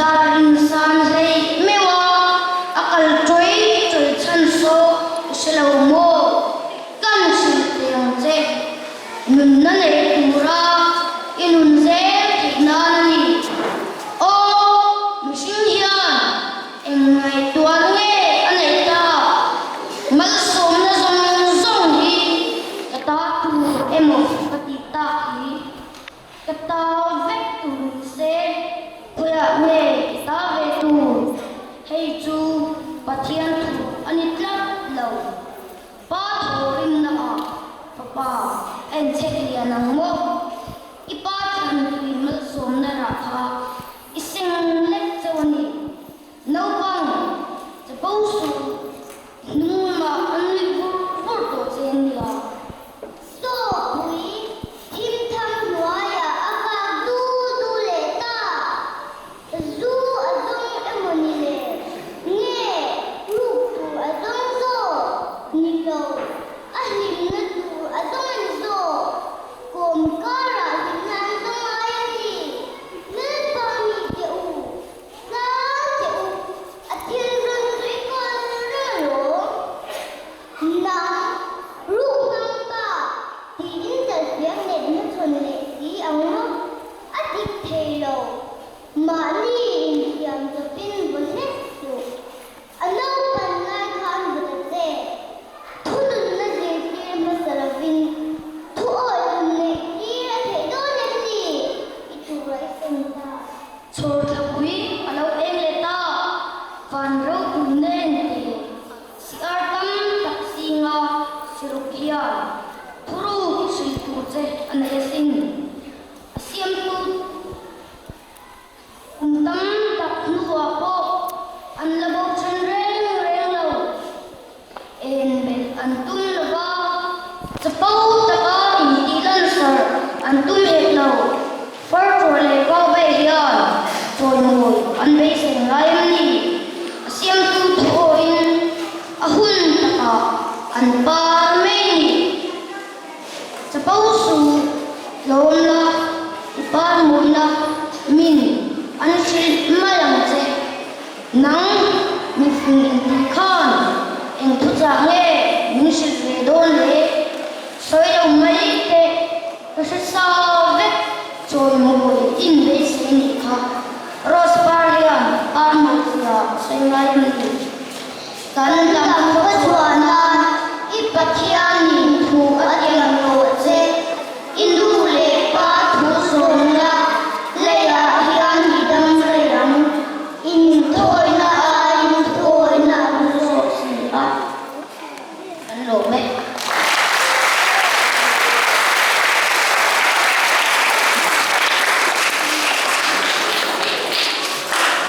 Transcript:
zat rinsan hleih meuh a, a kal ṭawih ṭawih chhan saw i hre lo maw? Kan hrilh thei ang che. Nunna nei tura i nun zel theih nan a ni. Aw, mihring hian eng ngaihtuah nge a neih tak? Malsawmna zawng zawng hi ka ta tur emaw ka tih tak hi ka ta vek tur ni se, khawiah nge i ta ve tur? Hei chu Pathian thu a ni tlat lo. Pa thawhrimna ah fapa a inchhek lian ang maw? I pa thlan tui malsawmna rah kha i seng lek chauh a ni. Naupang, chapo suh, hnung lamah an nuih vur vur tawh che a nia. Sawpui thimtham hnuaiah a vak du du leh ta. Zu a zawng emaw ni le? Nge ruk tur a zawng zawk? Ni lo, a hlimna tur a zawng a ni zawk. Kawm karah hlimna an zawng ngai a ni. Lalpa mi teh u, tlang teh u, a thil rawn chu i kawl reng alawm. Nang, ruk hmang pa, tiin chalfiam leh hmachhawn leh si ang maw? A dik thei lo. Mahni insiam chawpin vaw hlek suh. A naupan lai khan vaw ta che. Thununna zirtir hmasa lovin thu awih nun neih tir a theih dawn em ni? I tura i sen ta. Chhawr thlapui a lo eng leh ta. Van ropui nen te siar tam tak zinga siruk hian thuruk hrilh tur che a nei asin. A siamtu kum tam tak hnuah pawh an la bo then reng reng lo. En belh an tum lo va, chapo taka intih lansar an tum.